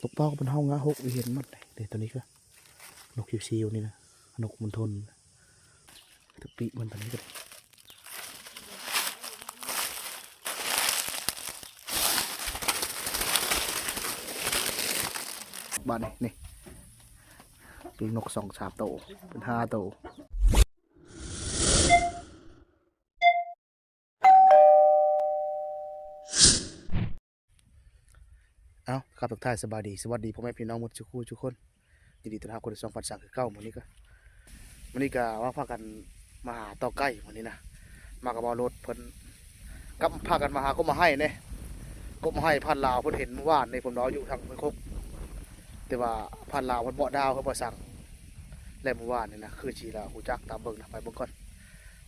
ນົກເປົ້າກັບເຮົາງາຫົກ ເຫັນໝົດເດ້. ໂຕນີ້ກໍນົກຊິວໆ ນີ້ນະ ນົກມັນທົນ ຕະປີກມັນ ໂຕນີ້ກໍໄດ້. ບາດນີ້ ນີ້ ປີກນົກສອງສາມໂຕ ເປັນຫ້າໂຕ. ເອົ້າ ຄັບ ທັກທາຍສະບາຍດີ ສະຫວັດດີພໍ່ແມ່ພີ່ນ້ອງໝົດສູ່ຄູ່ສູ່ຄົນ. ຍິນດີຕ້ອນຮັບເຂົ້າສູ່ຊ່ອງພັນສັງຄືເກົ່າ. ມື້ນີ້ກໍ ມື້ນີ້ກໍມາພາກັນມາຫາຕໍ່ໄກ່ມື້ນີ້ນະ ມາກັບບ່າວໂລດເພິ່ນ ກັບພາກັນມາຫາກົບມາໄຮເດ້. ກົບມາໄຮພານລາວເພິ່ນເຫັນມື້ວານນີ້ ເພິ່ນເວົ້າຢູ່ທາງຫ້ວຍຄົກ ແຕ່ວ່າພານລາວເພິ່ນເບາະດາວເພິ່ນບໍ່ສັ່ງ ແລະ ມື້ວານນີ້ນະ ຄືຊິລະຮູ້ຈັກ ຕາມເບິ່ງນະ ໄປເບິ່ງກ່ອນ.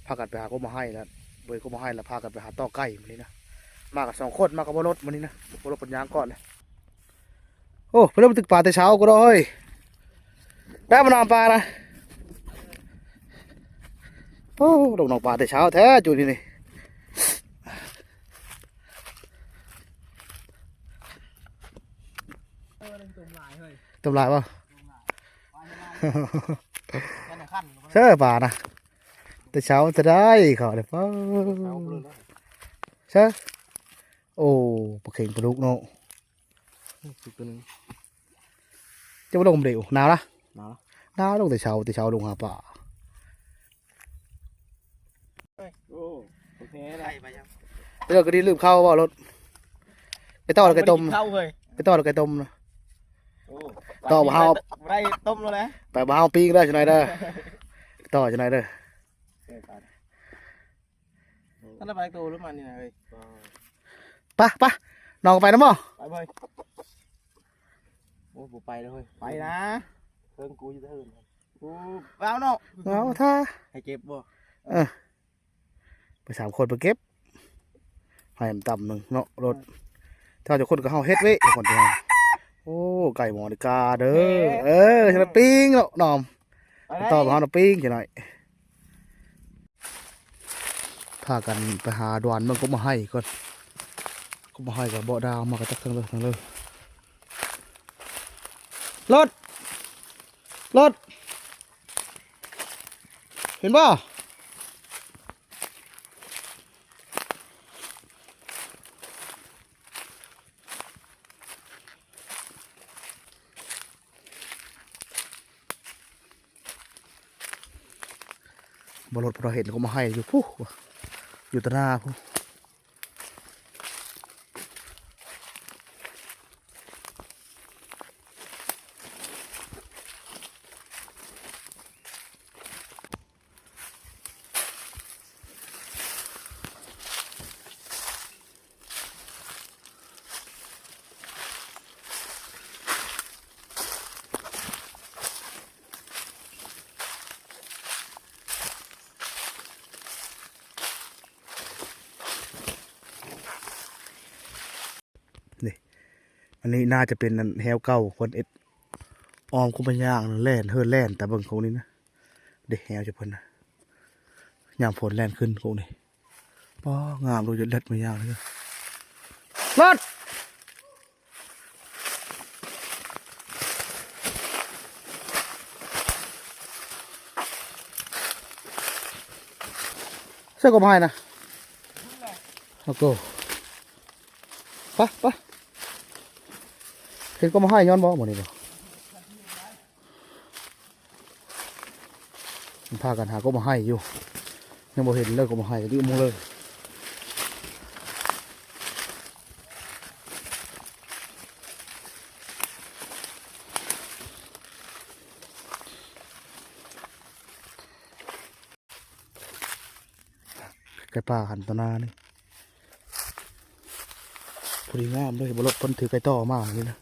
ພາກັນໄປຫາກົບມາໄຮ ແລ້ວບໍ່ເຫັນກົບມາໄຮ ແລ້ວພາກັນໄປຫາຕໍ່ໄກ່ມື້ນີ້ນະ. ມາກັນສອງຄົນ ມາກັບບ່າວໂລດມື້ນີ້ນະ ບ່າວໂລດເພິ່ນຍ່າງກ່ອນເລີຍ. ໂອ້ ເພິ່ນລົງໄປຕຶກປາແຕ່ເຊົ້າກໍດອກເຮີ້ຍ ໄດ້ມານຳປານະ. ໂອ້ ລົງນຳປາແຕ່ເຊົ້າແທ້ຈຸນີ້ນີ້. ເອີ ຕົມຫຼາຍເຮີ້ຍ ຕົມຫຼາຍບໍ່? ເຊີປານະ ແຕ່ເຊົ້າຈະໄດ້ເຂົາເດ້. ເອີ ເຊົ້າເລີຍນະ ເຊີ. ໂອ້ ປາເຂັງປາດຸກເນາະ ຕົວໜຶ່ງ. ຈະບໍ່ລົງເດ ໜາວລະ ໜາວລະ ໜາວ ລົງແຕ່ເຊົ້າ ແຕ່ເຊົ້າລົງຫາປາ. ໂອ້ ໂອເຄລະ ເອີ ກໍດີລືມເຂົ້າບໍ່ລົດ ໄປຕໍ່ແລ້ວໄກ່ຕົ້ມ ໄປຕໍ່ແລ້ວໄກ່ຕົ້ມນະ. ໂອ້ ຕໍ່ບໍ່ເຮົາ ບໍ່ໄດ້ຕົ້ມແລ້ວແຫຼະ ໄປບໍ່ເຮົາປີ້ງເດີ ຊະໜ້ອຍເດີ ຕໍ່ຊະໜ້ອຍເດີ. ເອີ ໄປ ມັນໄປໂຕຫຼືມັນນີ້ນະເຮີ້ຍ. ປະ ປະ ນ້ອງໄປນຳບໍ່? ໄປເວີຍ. ໂອ້ ບໍ່ໄປເລີຍເຮີ້ຍ ໄປນະ ເທິງກູຢູ່ເທິງ. ໂອ້ ເອົາເນາະ ເອົາທ່າ ໃຫ້ເກັບບໍ່? ເອີ ໄປສາມຄົນໄປເກັບ ໃຫ້ມັນຕຳໜຶ່ງເນາະລົດ. ຖ້າເຈົ້າຄົນກໍເຮົາເຮັດເວີຍ ຄົນທີ່ເຮົາ. ໂອ້ ໄກ່ໝໍດີກາເດີ ເອີ ສະໜ້ອຍປີ້ງເນາະ ນ້ອງ ຕໍ່ເຮົານະປີ້ງຊະໜ້ອຍ. ພາກັນໄປຫາດວນເບິ່ງກົບມາໄຮກ່ອນ ກົບມາໄຮກໍບໍ່ດາວມາກະຈັກທາງເລີຍ ທາງເລີຍ. ລົດ ລົດ ເຫັນບໍ່? ບໍ່ລົດ ພວກເຮົາເຫັນກົບມາໄຮຢູ່ພຸ້ນ ຢູ່ຕາໜ້າພຸ້ນ. ນີ້ ອັນນີ້ໜ້າຈະເປັນອັນແຮ້ວເກົ່າ ເພິ່ນເຮັດອ້ອມຄຸມມາຍ່າງແລ່ນ ເຮີແລ່ນ ຕາເບິ່ງຂອງນີ້ນະ ເດ້ ແຮ້ວຈະເພິ່ນນະ ຍາມຝົນແລ່ນຂຶ້ນຂອງນີ້. ປ້າ ງາມໂລດ ເລັດມາຍາວເລີຍ ລັດ ໃສ່ກໍມາໃຫ້ນະ ໂອເຄ ໄປ ໄປ ເຫັນກໍມາໃຫ້ຍ້ອນບໍ່ ມື້ນີ້ບໍ່? ມັນພາກັນຫາກົບມາໄຮຢູ່ ຍັງບໍ່ເຫັນເລີຍ ກົບມາໄຮຢູ່ໝູ່ເລີຍ. ໄກ່ປ່າຫັ້ນຕໍ່ໜ້ານີ້ ພໍດີງາມເລີຍ ບໍ່ລົດເພິ່ນຖືໄກ່ຕໍ່ມານີ້ນະ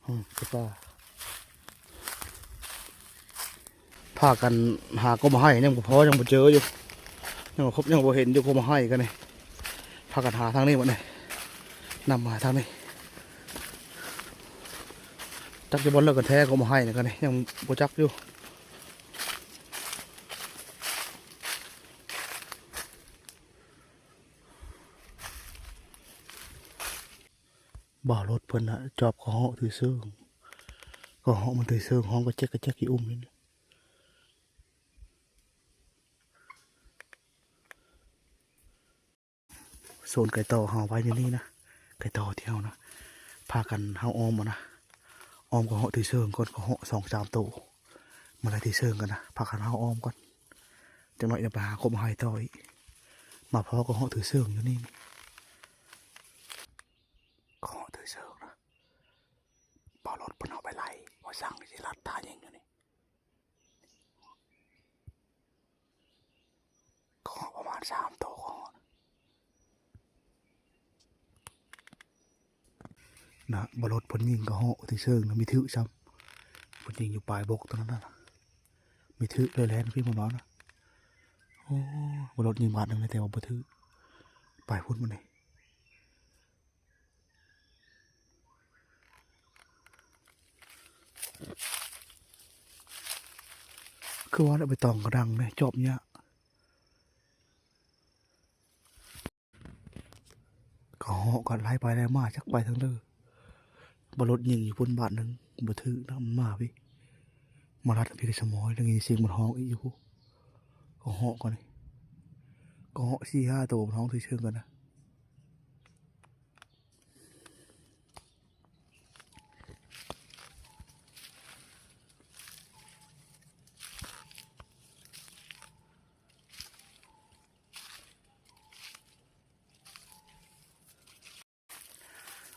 ອືມ ໄກ່ປ່າ. ພາກັນຫາກົບມາໄຮ ຍັງບໍ່ພໍ ຍັງບໍ່ເຈີຢູ່ ຍັງບໍ່ຄົບ ຍັງບໍ່ເຫັນຢູ່ ກົບມາໄຮກັນນີ້ ພາກັນຫາທາງນີ້ໝົດນີ້ ນຳມາທາງນີ້ ຈັກຢູ່ບ່ອນເລີກກັນແທ້ ກົບມາໄຮນີ້ກັນນີ້ ຍັງບໍ່ຈັກຢູ່. ບ່າວລົດເພິ່ນນະ ຈອບກະເຫາະຖືເຊິ່ງ ກະເຫາະມັນຖືເຊິ່ງ ຮ້ອງກະແຈກກະແຈກອີ່ອຸ່ມຢູ່ນີ້. ໂຊນໄກ່ຕໍ່ເຮົາໄວ້ຢູ່ນີ້ນະ ໄກ່ຕໍ່ທີ່ເຮົານະ ພາກັນເຮົາອ້ອມເອົານະ ອ້ອມກະເຫາະຖືເຊິ່ງກ່ອນ ກະເຫາະສອງສາມໂຕ ມາໄລ່ຖືເຊິ່ງກ່ອນນະ ພາກັນເຮົາອ້ອມກ່ອນ ຈັກໜ້ອຍດຽວໄປຫາກົບມາໄຮ່ຕໍ່ອີກ ມາພໍ້ກະເຫາະຖືເຊິ່ງຢູ່ນີ້ ກະເຫາະຖືເຊິ່ງນະ ບ່າວລົດເພິ່ນເອົາໄປໄລ່ ບໍ່ສັ່ງຊິລັດທ່າຍິງຢູ່ນີ້. ກໍປະມານສາມໂຕກໍຮອດນະ ບໍ່ລົດເພິ່ນຍິງກະເຫາະທີ່ເຊິ່ງນະ ມີຖືກຊ້ຳ ເພິ່ນຍິງຢູ່ປາຍບົກຕົວນັ້ນນະ ມີຖືກເລີຍແລ່ນຂຶ້ນມານອນນະ. ໂອ້ ບໍ່ລົດຍິງບາດໜຶ່ງແຕ່ວ່າບໍ່ຖືກ ໄປພຸ້ນບາດນີ້. ຄືວ່າແຫຼະ ໃບຕອງກະດັງເດ້ ຈອບຍາກ ກະເຫາະກະໄລ່ໄປໄລ່ມາ ຈັກໄປທາງໃດ. ບໍ່ລົດຍິງຢູ່ພຸ້ນບາດໜຶ່ງ ບໍ່ຖືກນຳ ມັນມາພີ້ ມາລັດພີ້ກະສະໝອຍ ໄດ້ຍິນສຽງມັນຮ້ອງອີກຢູ່ພຸ້ນ. ກະເຫາະກະນີ້ ກະເຫາະສີ່ຫ້າໂຕ ມັນຮ້ອງເຊິ່ງໆກັນນະ.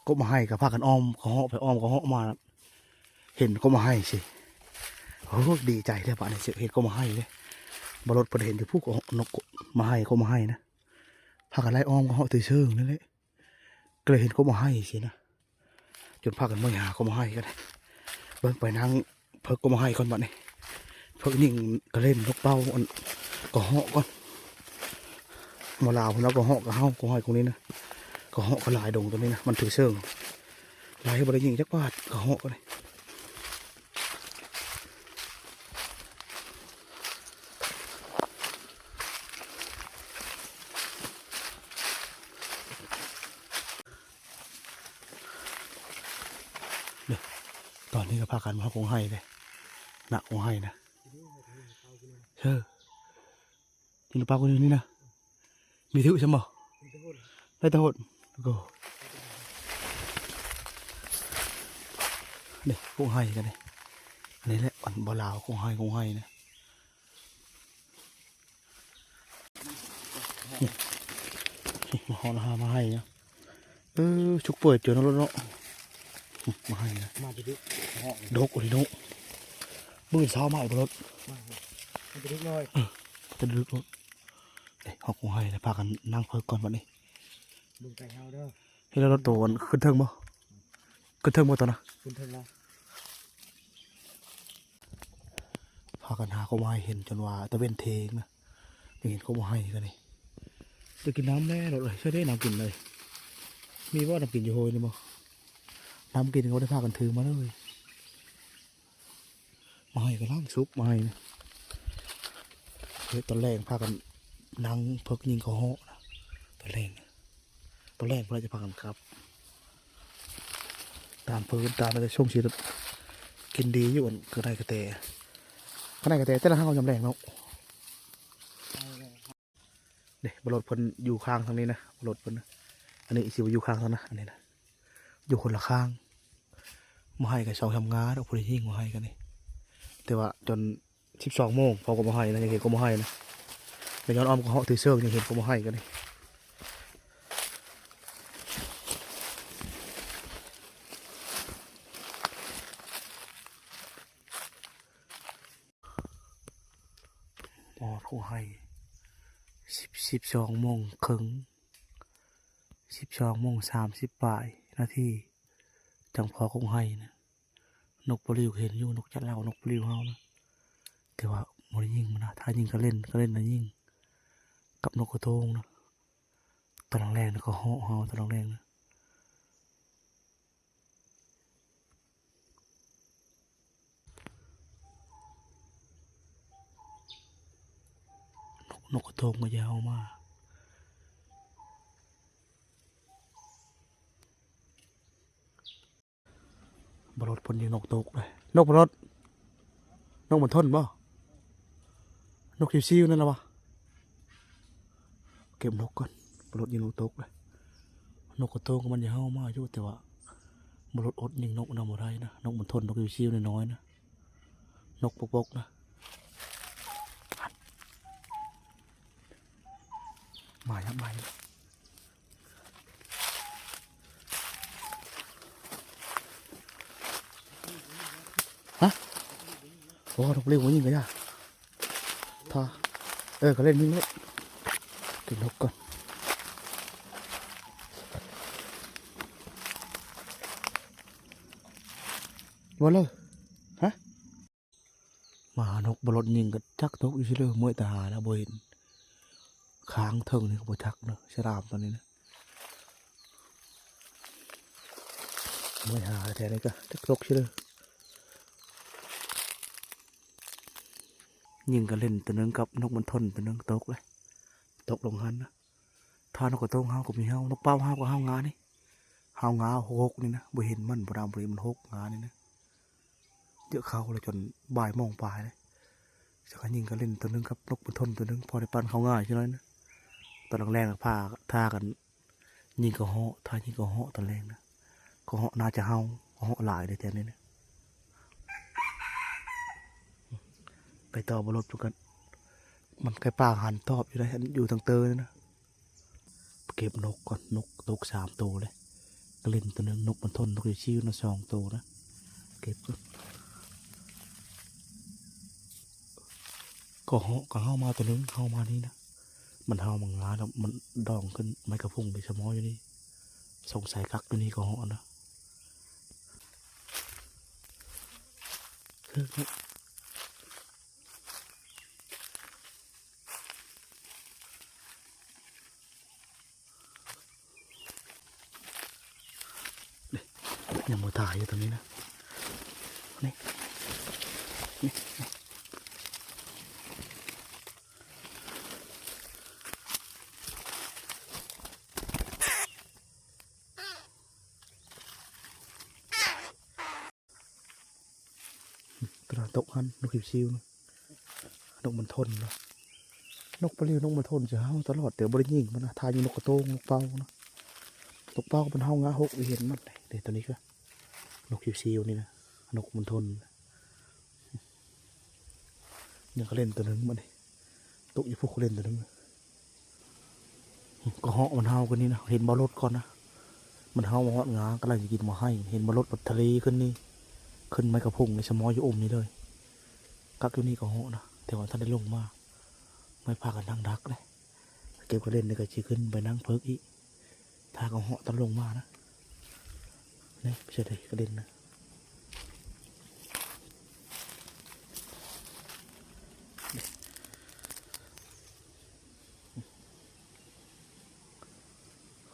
ກົບມາໄຮ່ກະພາກັນອ້ອມກະເຫາະໄປອ້ອມກະເຫາະມາ ເຫັນກົບມາໄຮ່ຊິ ໂອ້ ດີໃຈແທ້ບາດນີ້ ເຫັນກົບມາໄຮ່ເດ້. ບໍ່ລົດເພິ່ນເຫັນຢູ່ພຸ້ນ ກົບມາໄຮ່ ກົບມາໄຮ່ນະ ພາກັນໄລ່ອ້ອມກະເຫາະຕື່ເຊີງນັ້ນແຫຼະ. ກະເລີຍເຫັນກົບມາໄຮ່ຊີ້ນະ ຈົນພາກັນເມືອຫາກົບມາໄຮ່ກັນ. ເບິ່ງໄປນາງເພິກກົບມາໄຮ່ກ່ອນບາດນີ້ ເພິກຍິງກະເລັນນົກເປົ້າ ອັນ ກະເຫາະກ່ອນ. ໝໍລາວເພິ່ນເອົາກະເຫາະກະເຫົາ ກົບມາໄຮ່ກົບນີ້ນະ ກະເຫາະກະຫຼາຍດົງຕົວນີ້ນະ ມັນຖືເຊີງ ຫຼາຍບໍ່ໄດ້ຍິງຈັກບາດ ກະເຫາະກະນີ້. ເດ້ ຕອນນີ້ກະພາກັນມາເຂົ້າກົບມາໄຮ່ເດ້ ນະ ກົບມາໄຮ່ນະ ເອີ ກິນປາກຢູ່ນີ້ນະ ມີຖືກຊ້ຳບໍ່ ໄດ້ແຕ່ຫົດ ໂອ້ ເດ້ ກົບມາໄຮ່ກັນເດ້ ອັນນີ້ແຫຼະ ອັນບໍ່ລາວ ກົບມາໄຮ່ ກົບມາໄຮ່ນະ. ນີ້ ມາຮອດແລ້ວ ຫາມາໄຮ່ນະ ເອີ ຊຸກເປີດຈົນເອົາໂລດເນາະ ມາໄຮ່ນະ ມາແຕ່ດຶກ ດົກອີ່ຫຼີເນາະ ມື້ເຊົ້າມາອີກບໍ່ໂລດ ມາແຕ່ດຶກເລີຍ ເອີ ແຕ່ດຶກໂລດ. ເດ້ ເຮົາກົບມາໄຮ່ແລ້ວ ພາກັນນັ່ງເພິກກ່ອນບາດນີ້ ເບິ່ງໄກ່ເຮົາເດີ ເຫັນແລ້ວໂຕ ອັນ ຂຶ້ນເທິງບໍ່ ຂຶ້ນເທິງບໍ່ໂຕນະ ຂຶ້ນເທິງແລ້ວ. ພາກັນຫາກົບມາໄຮ່ ເຫັນຈົນວ່າຕາເວັນເທີງນະ ໄດ້ເຫັນກົບມາໄຮ່ກັນນີ້. ໄດ້ກິນນ້ຳແລ້ວເອີຍ ໃສເດ້ນ້ຳກິນເລີຍ ມີບໍ່ນ້ຳກິນຢູ່ໂຮຍນີ້ບໍ່ ນ້ຳກິນກະບໍ່ໄດ້ພາກັນຖືມາເລີຍ. ມາໄຮ່ກຳລັງສຸກ ມາໄຮ່ນະ ເຮັດຕອນແລງ ພາກັນນັ່ງເພິກຍິງກະເຫາະນະ ຕອນແລງ ຕອນແລງເພິ່ນຈະພາກັນກັບ ຕາມພື້ນຕາມນັ້ນ ຊົງຊິກິນດີຢູ່ ອັນກະໄດ້ກະແຕ ກະໄດ້ກະແຕ ແຕ່ລະເຮົາຍາມແລງເນາະ. ເດ້ ບໍ່ລົດເພິ່ນຢູ່ຂ້າງທາງນີ້ນະ ບໍ່ລົດເພິ່ນນະ ອັນນີ້ຊິວ່າຢູ່ຂ້າງທາງນະ ອັນນີ້ນະ ຢູ່ຄົນລະຂ້າງ. ມາໄຮ່ກະສອງສາມງາດ ໂອ້ ຜູ້ໄດ້ຍິງມາໄຮ່ກະນີ້ ແຕ່ວ່າຈົນສິບສອງໂມງ ພໍກົບມາໄຮ່ນະ ຍັງເຫັນກົບມາໄຮ່ນະ ກະຍ້ອນອ້ອມກະເຫາະຖືເຊີງ ຍັງເຫັນກົບມາໄຮ່ກະນີ້. ຮອດກົບມາໄຮ່ ສິບ ສິບສອງໂມງເຄິ່ງ ສິບສອງໂມງສາມສິບປາຍນາທີ ຈັ່ງພໍກົບມາໄຮ່ນະ. ນົກປະລິວເຫັນຢູ່ ນົກຈະເຫຼົ່າ ນົກປະລິວເຮົານະ ແຕ່ວ່າບໍ່ໄດ້ຍິງມັນນະ ຖ້າຍິງກະເລັນ ກະເລັນນະຍິງ ກັບນົກກະໂທງນະ. ຕອນແລງໆນະກະເຫາະເຮົາ ຕອນແລງໆນະ ນົກ ນົກກະໂທງກະຈະເຫົ່າມາ. ບໍ່ລົດເພິ່ນຍິງນົກຕົກເລີຍ. ນົກບໍ່ລົດ ນົກມັນທົນບໍ່? ນົກຊິວໆນັ້ນລະວະ. ເກັບນົກກ່ອນ ບໍ່ລົດຍິງນົກຕົກເລີຍ. ນົກກະໂຕງມັນຢາກເຫົ່າມາຢູ່ ແຕ່ວ່າບໍ່ລົດອົດຍິງນົກນຳບໍ່ໄດ້ນະ. ນົກມັນທົນ ນົກຊິວໆນ້ອຍໆນະ. ນົກປົກໆນະ. ມາແລ້ວ ມາແລ້ວ. ຮະ? ໂອ້ ນົກເລັກບໍ່ຍິງກະຢ່າ. ຖ້າ ເອີ ກະເຫຼັ້ນຍິງໂລດ. ກິນນົກກ່ອນ. ບໍ່ເລີຍ. ຮະ? ມາຫານົກບໍ່ລົດຍິງກະຈັກຕົກຢູ່ຊິເລີ. ເມື່ອຍຕາຫາແລ້ວບໍ່ເຫັນ. ຄ້າງເທິງນີ້ກະບໍ່ຈັກເນາະ ສະຫຼາມໂຕນີ້ນະ. ເມື່ອຍຫາແຖວນີ້ກະຈັກຕົກຊິເລີ. ຍິງກະເຫຼັ້ນໂຕໜຶ່ງກັບນົກມັນທົນໂຕໜຶ່ງຕົກເລີຍ. ຕົກລົງຫັ້ນນະ. ຖ້ານົກກະໂຕງເຫົ່າກະມີເຫົ່າ, ນົກເປົ້າເຫົ່າກະເຫົ່າງານີ້. ເຫົ່າງາຫົກຫົກນີ້ນະ. ບໍ່ເຫັນມັນ ບໍ່ດຳບໍ່ດີ ມັນຫົກງານີ້ນະ. ເຍາະເຂົ້າແລ້ວຈົນບ່າຍໂມງປາຍເລີຍ. ຈັກກະຍິງກະເຫຼັ້ນໂຕໜຶ່ງກັບນົກມັນທົນໂຕໜຶ່ງ ພໍໄດ້ປັ່ນເຂົ້າງ່າຍຈັກໜ້ອຍນະ. ຕອນແລງໆ ພາ ຖ້າກັນຍິງກະເຫາະ ຖ້າຍິງກະເຫາະຕອນແລງນະ. ກະເຫາະໜ້າຈະເຫົ່າ ກະເຫາະຫຼາຍເດ້ແຖວນີ້ນະ. ໄປຕໍ່ບໍ່ລົດ ມັນກະ ມັນກະປາກຫັນຕອບຢູ່ໄດ໋ ຢູ່ທາງເຕີນີ້ນະ. ເກັບນົກກ່ອນ ນົກຕົກສາມໂຕເລີຍ. ກະເຫຼັ້ນໂຕໜຶ່ງ ນົກມັນທົນ ນົກຊິວນະ ສອງໂຕນະ. ເກັບກ່ອນ. ກະເຫາະກະເຫົ່າມາໂຕໜຶ່ງ ເຫົ່າມານີ້ນະ. ມັນເຫົ່າມາງາແລ້ວ ມັນດອງຂຶ້ນໄມ້ກະພຸ້ງໄປສະໝໍຢູ່ນີ້. ສົງໄສກັກຢູ່ນີ້ກະເຫາະນະ. ນີ້ ຍັງບໍ່ຕາຍຢູ່ໂຕນີ້ນະ. ນີ້ ນີ້ ນີ້ ຕະຫຼາດຕົກຫັ້ນ ນົກຊິວໆນະ. ນົກມັນທົນເນາະ. ນົກປະລິວ ນົກມັນທົນຊິເຫົ່າຕະຫຼອດ ແຕ່ບໍ່ໄດ້ຍິງມັນນະ. ຖ້າຍິງນົກກະໂຕງ ນົກເປົ້ານະ. ນົກເປົ້າມັນເຫົ່າງາຫົກ ເຫັນມັນເດ້. ໂຕນີ້ກະນົກຊິວໆນີ້ນະ ນົກມັນທົນ. ຍັງກະເຫຼັ້ນໂຕໜຶ່ງບາດນີ້. ຕົກຢູ່ພຸ້ນ ກະເຫຼັ້ນໂຕໜຶ່ງ. ກະເຫາະມັນເຫົ່າຂຶ້ນນີ້ນະ ເຫັນບໍ່ລົດກ່ອນນະ. ມັນເຫົ່າມາຮອດງາ ກຳລັງຊິກິນໝາກໄຮ່ ເຫັນບໍ່ລົດ ບັດທະເລຂຶ້ນນີ້ ຂຶ້ນໄມ້ກະພຸ້ງນີ້ ສະໝໍຢູ່ອົມນີ້ເລີຍ. ກັກຢູ່ນີ້ກະເຫາະນະ ແຕ່ວ່າທັນໄດ້ລົງມາ. ໄມ້ພາກັນນັ່ງດັກເລີຍ. ເກັບກະເຫຼັ້ນນີ້ກະຊິຂຶ້ນໄປນັ່ງເພິກອີກ ຖ້າກະເຫາະຕອນລົງມານະ. ນີ້ ໄປໃສເດ ກະເຫຼັ້ນນະ.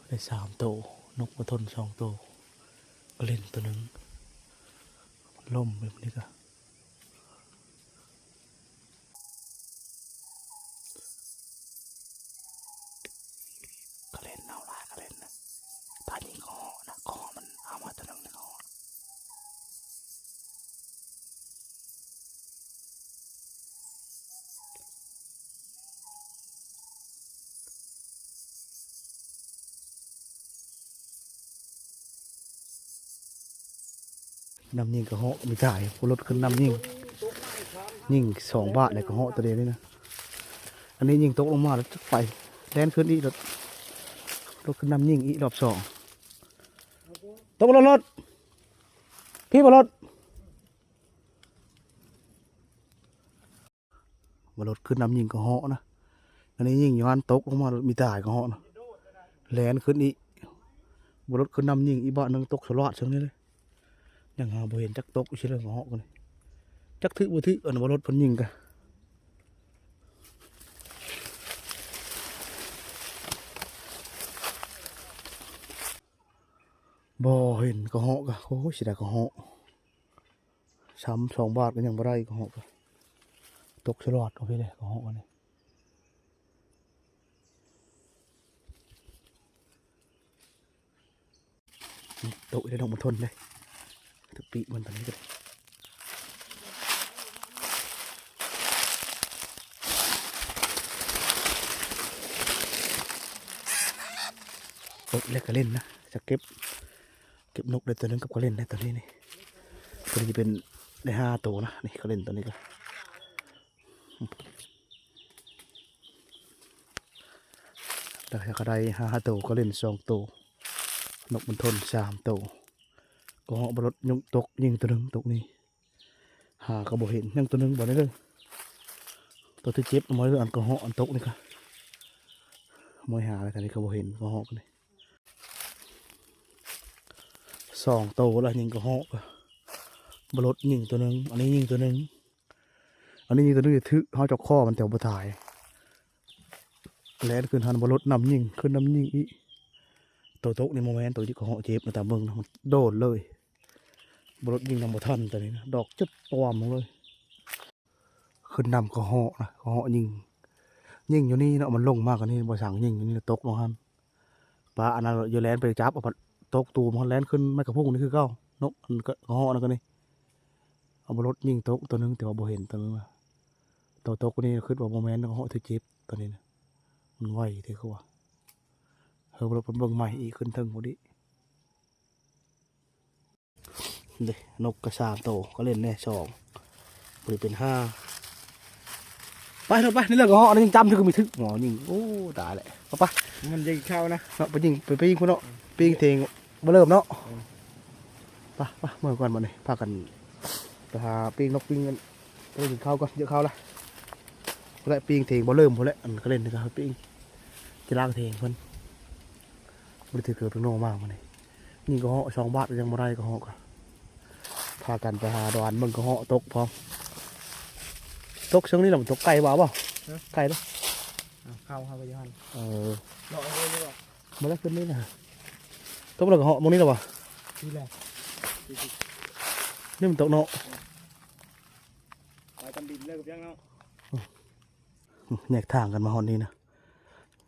ໄດ້ສາມໂຕ ນົກມາທົນສອງໂຕ ກະເຫຼັ້ນໂຕໜຶ່ງ ມັນລົ້ມແບບນີ້ກະ ກະເຫຼັ້ນເອົາຫຼາຍ ກະເຫຼັ້ນນະ ຖ້າຍິງກະເຫາະນະ ກະເຫາະມັນເອົາມາໂຕໜຶ່ງນະ ກະເຫາະ. ນຳຍິງກະເຫາະມີຕາຍ ບໍ່ລົດຂຶ້ນນຳຍິງ ຍິງສອງບາດໃນກະເຫາະໂຕດຽວນີ້ນະ. ອັນນີ້ຍິງຕົກລົງມາແລ້ວໄປ ແລ່ນຂຶ້ນອີກ ລົດຂຶ້ນນຳຍິງອີກລອບສອງ. ຕົກລົດ ລົດ ພີ່ບໍ່ລົດ. ບໍ່ລົດຂຶ້ນນຳຍິງກະເຫາະນະ. ອັນນີ້ຍິງຢູ່ຫັ້ນ ຕົກລົງມາມີຕາຍກະເຫາະນະ ແລ່ນຂຶ້ນອີກ. ບໍ່ລົດຂຶ້ນນຳຍິງອີກບາດໜຶ່ງ ຕົກສະຫຼອດເຊິ່ງນີ້ເລີຍ. ຍັງຫາບໍ່ເຫັນຈັກຕົກຢູ່ຊິເລີຍກະເຫາະນີ້ ຈັກຖືກບໍ່ຖືກ ອັນບໍ່ລົດເພິ່ນຍິງກະ ບໍ່ເຫັນກະເຫາະກະ. ໂອ້ຍ ເສຍດາຍກະເຫາະ. ຊ້ຳສອງບາດກະຍັງບໍ່ໄດ້ກະເຫາະກະ ຕົກສະຫຼອດເອົາໄປເລີຍກະເຫາະນີ້. ຕົກໄດ້ ນົກມັນທົນເດ້. ປີກມັນຕອນນີ້ກໍໄດ້ ຕົກແລ້ວກໍເຫຼັ້ນນະ ຈະເກັບ ເກັບນົກໄດ້ຕົວໜຶ່ງກັບກະເຫຼັ້ນໄດ້ຕົວນີ້ນີ້ ຕົວນີ້ເປັນໄດ້ຫ້າໂຕນະ ນີ້ກະເຫຼັ້ນຕົວນີ້ກໍ ແລ້ວກໍໄດ້ຫ້າໂຕ ກະເຫຼັ້ນສອງໂຕ ນົກມັນທົນສາມໂຕ ກະເຫາະບໍ່ລົດ ຍຸງຕົກຍິງຕົວໜຶ່ງຕົກນີ້ ຫາກໍບໍ່ເຫັນ ຍັງຕົວໜຶ່ງບໍ່ໄດ້ເດີ ຕົວທີ່ເຈັບມາເດີ ອັນກະເຫາະອັນຕົກນີ້ກະມາຫາແລ້ວ ອັນນີ້ກໍບໍ່ເຫັນກະເຫາະນີ້ ສອງໂຕລະຍິງກະເຫາະ ບໍ່ລົດຍິງຕົວໜຶ່ງ ອັນນີ້ຍິງຕົວໜຶ່ງ ອັນນີ້ຍິງຕົວໜຶ່ງຖືກເຮົາຈອກຄໍມັນແຕ່ບໍ່ຕາຍ ແລ່ນຂຶ້ນຫັ້ນບໍ່ລົດນຳຍິງ ຂຶ້ນນຳຍິງອີກ ໂຕຕົກນີ້ບໍ່ແມ່ນ ໂຕທີ່ກະເຫາະເຈັບນະ ຕາມເບິ່ງນະ ມັນໂດດເລີຍ ບໍ່ລົດຍິງນຳບໍ່ທັນຕອນນີ້ນະ ດອກຈຸດປອມເລີຍ ຂຶ້ນນຳກະເຫາະນະ ກະເຫາະຍິງ ຍິງຢູ່ນີ້ເນາະ ມັນລົງມາກະນີ້ ບໍ່ສັງຍິງຢູ່ນີ້ ຕົກລົງຫັ້ນ ປາອັນນັ້ນຢູ່ແລ່ນໄປຈັບ ເອົາ ຕົກຕູມ ແລ່ນຂຶ້ນໄມ້ກະພຸ້ງນີ້ຄືເກົ່າ ນົກອັນກະເຫາະນັ້ນກະນີ້ ເອົາບໍ່ລົດຍິງຕົກຕົວໜຶ່ງ ແຕ່ວ່າບໍ່ເຫັນຕົວໜຶ່ງນະ ໂຕຕົກນີ້ຄິດວ່າບໍ່ແມ່ນກະເຫາະທີ່ເຈັບຕອນນີ້ນະ ມັນໄວແທ້ຄືວ່າ ເອີ ບໍ່ລົດເບິ່ງໃໝ່ອີກ ຂຶ້ນເທິງພຸ້ນອີກ ເດ້ ນົກກະສາມໂຕ ກະເຫຼັ້ນແດ່ສອງ ບໍ່ໄດ້ເປັນຫ້າ ໄປໂລດໄປ ນີ້ເລີກກະເຫາະນີ້ຍັງຈຳຖືກມີຖືກໝໍຍິງ ໂອ້ ຕາຍແລ້ວ ໄປ ມັນຢາກກິນເຂົ້ານະ ເນາະ ໄປຍິງ ໄປ ໄປຍິງພຸ້ນເນາະ ປີ້ງເຖງບໍ່ເລີ່ມເນາະ ໄປ ໄປ ເມືອກ່ອນບັດນີ້ ພາກັນໄປຫາປີ້ງນົກປີ້ງ ໄປກິນເຂົ້າກ່ອນ ເຍາະເຂົ້າລະ ພຸ້ນແຫຼະ ປີ້ງເຖງບໍ່ເລີ່ມພຸ້ນແຫຼະ ອັນກະເຫຼັ້ນນີ້ກະປີ້ງ ຈະລ້າງເຖງເພິ່ນ ບໍ່ໄດ້ຖືກເກີບເຖິງໂນມາມື້ນີ້ ຍິງກະເຫາະສອງບາດກໍຍັງບໍ່ໄດ້ ກະເຫາະກະ ພາກັນໄປຫາດອນເບິ່ງກະເຫາະຕົກພ້ອມ ຕົກຊ່ວງນີ້ລະ ມັນຕົກໄກວ່າບໍ່ ຮະ ໄກເດ້ ອ້າວ ເຂົ້າເຮົາໄປຢູ່ຫັ້ນ ເອີ ເລາະເລີຍບໍ່ ບໍ່ໄດ້ຂຶ້ນນີ້ນະ ຕົກແລ້ວກະເຫາະໝ່ອງນີ້ລະບໍ່ ນີ້ແຫຼະ ນີ້ມັນຕົກເນາະ ໄປຕາມດິນເລີຍກໍຍັງເນາະ ແຍກທາງກັນມາຮອດນີ້ນະ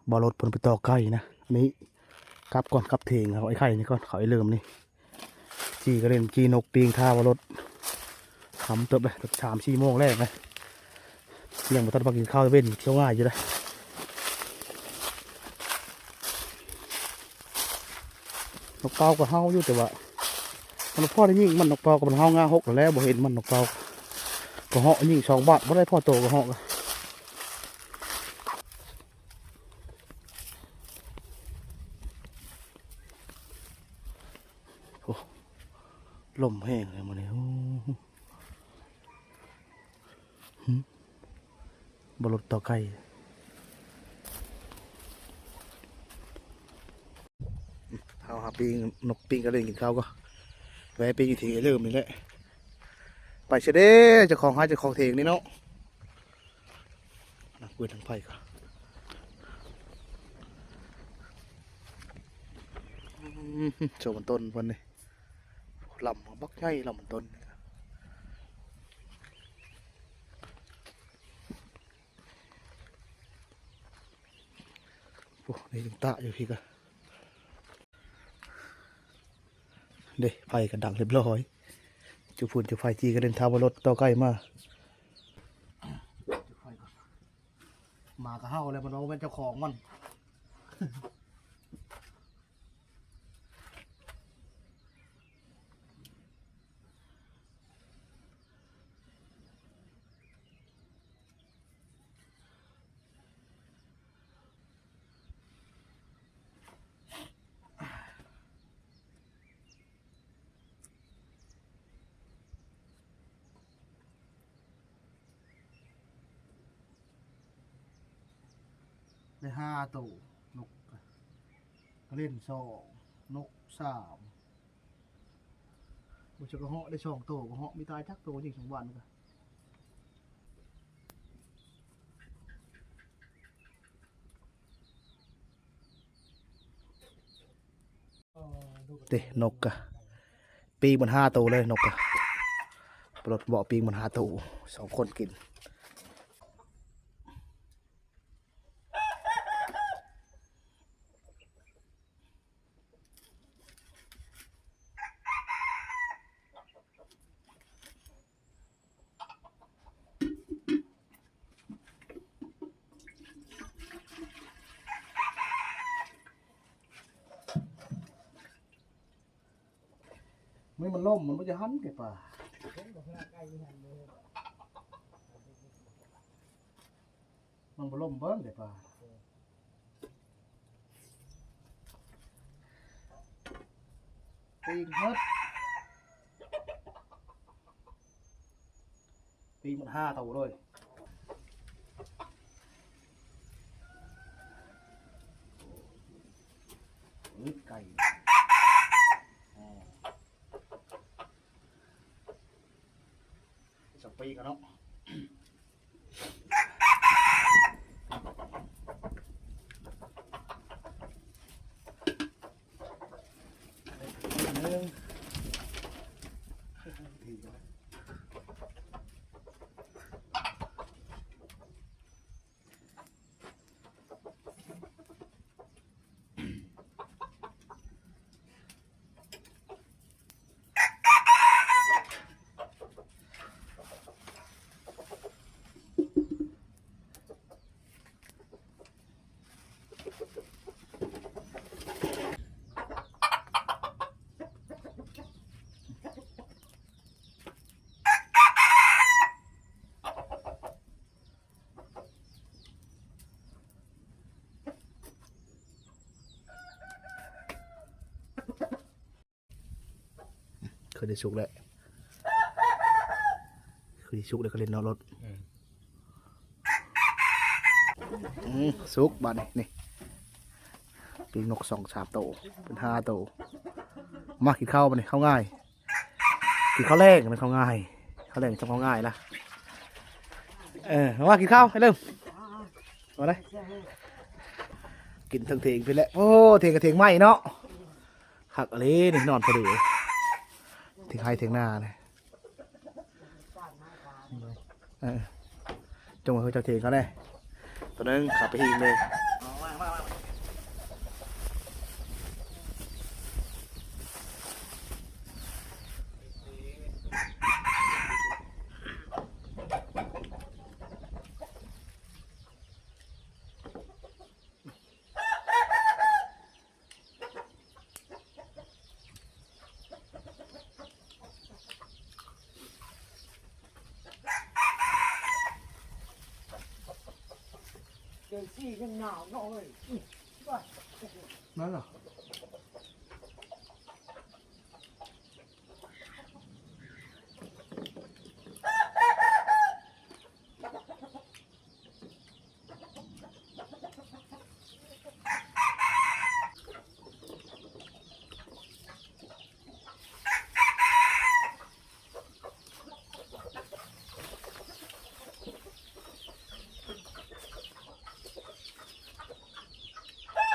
ບໍ່ລົດເພິ່ນໄປຕໍ່ໄກ່ນະ ອັນນີ້ກັບກ່ອນ ກັບເຖງ ເອົາໄອ້ໄຂ່ນີ້ກ່ອນ ເອົາໄອ້ເລີ່ມນີ້ ຈີ່ກະເຫຼັ້ນ ຈີ່ນົກ ປີ້ງຖ້າບໍ່ລົດ ຄ່ຳເຕີບເດ້ ສາມສີ່ໂມງແລງເດ້ ຍັງບໍ່ທັນພາກິນເຂົ້າເວັນ ທ່ຽວງ່າຍຢູ່ເດ້ ນົກເປົ້າກໍເຫົ່າຢູ່ ແຕ່ວ່າມັນບໍ່ພໍໄດ້ຍິງ ມັນນົກເປົ້າກໍມັນເຫົ່າງາຫົກແລ້ວ ບໍ່ເຫັນມັນນົກເປົ້າ ກະເຫາະຍິງສອງບາດ ບໍ່ໄດ້ພໍໂຕກະເຫາະ ໂອ້ ລົມແຮງເລີຍມື້ນີ້ ໂອ້ ຫຶ ບໍ່ລົດຕໍ່ໄກ່ ເຮົາຫາປີ້ງນົກ ປີ້ງກະເຫຼັ້ນກິນເຂົ້າກ່ອນ ແວ່ປີ້ງຢູ່ທີ່ເລີ່ມນີ້ແຫຼະ ໄປຊະເດ້ ເຈົ້າຂອງຫາເຈົ້າຂອງເຖງນີ້ເນາະ ນັກປືນທາງໄພກໍ ອືມ ໂຊມັນຕົ້ນເພິ່ນນີ້ ລຳບັກໃຫຍ່ ລຳມັນຕົ້ນນີ້ ໂອ້ ນີ້ຍັງຕະຢູ່ພີ້ກະ ເດ້ ໄຟກໍດັງຮຽບຮ້ອຍ ຈຸດຟືນຈຸດໄຟ ຈີ່ກະເຫຼັ້ນ ຖ້າວ່າລົດຕໍ່ໄກ່ມາ ໝາກໍເຫົ່າແລ້ວ ມັນວ່າບໍ່ແມ່ນເຈົ້າຂອງມັນ. ໄດ້ຫ້າໂຕ ນົກ ກະເຫຼັ້ນສອງ ນົກສາມ ບໍ່ຈັກກະເຫາະໄດ້ສອງໂຕ ກະເຫາະມີຕາຍຈັກໂຕ ຍິງສອງບາດກະ ເດ້ ນົກກະ ປີ້ງມັນຫ້າໂຕເລີຍ ນົກກະ ປະໂລດເບາະ ປີ້ງມັນຫ້າໂຕ ສອງຄົນກິນ. ນີ້ມັນລົ້ມ ມັນບໍ່ຈະຫັນແກ່ປາ ມັນບໍ່ລົ້ມເບິ່ງແກ່ປາ ປີກເບິດ ປີກມັນຫ້າໂຕເລີຍ ເອີຍ ໄກ່ ສະປີກເນາະ ຄືໄດ້ສຸກແລ້ວ ຄືໄດ້ສຸກແລ້ວກໍເຫຼັ້ນເນາະລົດ ອືມ ອືມ ສຸກບາດນີ້ ນີ້ ປີກນົກສອງສາມໂຕ ເປັນຫ້າໂຕ ມາກິນເຂົ້າບາດນີ້ ເຂົ້າງ່າຍ ກິນເຂົ້າແລງແມ່ນເຂົ້າງ່າຍ ເຂົ້າແລງຈະເຂົ້າງ່າຍລະ ເອີ ມາກິນເຂົ້າ ໄອ້ເລີ່ມ ມາເດີ ກິນເທິງຖຽງພຸ້ນແຫຼະ ໂອ້ ຖຽງກໍຖຽງໄມ້ເນາະ ຄັກອີ່ຫຼີນີ້ ນອນພໍດີ ຖຽງໄຮ່ຖຽງນານີ້ ເອີ ຈົ່ງໃຫ້ເຈົ້າຖຽງເຂົາແດ່ ໂຕໜຶ່ງເຂົ້າໄປອີກເລີຍ.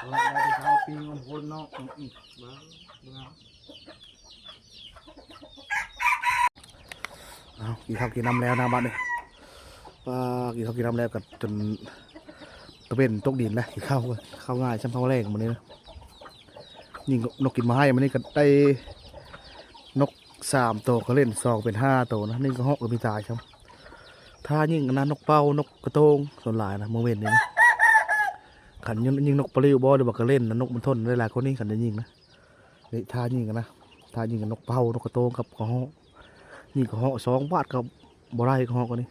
ເອີ ໄດ້ແຕ່ເຊົ້າປີ້ງອົມຄົນເນາະ ອືມ ເບິ່ງ ເບິ່ງ ເອົາ ກິນເຂົ້າກິນນ້ຳແລ້ວນະບາດນີ້ ປາ ກິນເຂົ້າກິນນ້ຳແລ້ວກໍຈົນຕາເວັນຕົກດິນແລ້ວ ກິນເຂົ້າ ເຂົ້າງ່າຍຊ່ຳເຂົ້າແລງມື້ນີ້ນະ ຍິງນົກກິນໝາກໄຮມື້ນີ້ກໍໄດ້ນົກສາມໂຕ ກະເຫຼັ້ນສອງ ເປັນຫ້າໂຕນະ ຍິງກະຮອກກໍມີຕາຍຊ່ຳ ຖ້າຍິງອັນນັ້ນນົກເປົ້າ ນົກກະໂຕງ ສ່ວນຫຼາຍນະ ມື້ເວັນນີ້ນະ ຄັນຍິງນົກປະລິວບໍ ຫຼືວ່າກະເຫຼັ້ນນະ ນົກມັນທົນໄດ້ຫຼາຍກວ່ານີ້ ຄັນໄດ້ຍິງນະ ນີ້ ຖ້າຍິງນະ ຖ້າຍິງກັບນົກເປົ້າ ນົກກະໂຕງກັບກະຮອກ ຍິງກະຮອກສອງບາດກໍບໍ່ໄດ້ ກະຮອກອັນນີ້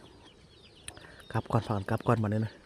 ກັບກ່ອນ ພາກັນກັບກ່ອນບາດນີ້ນະ.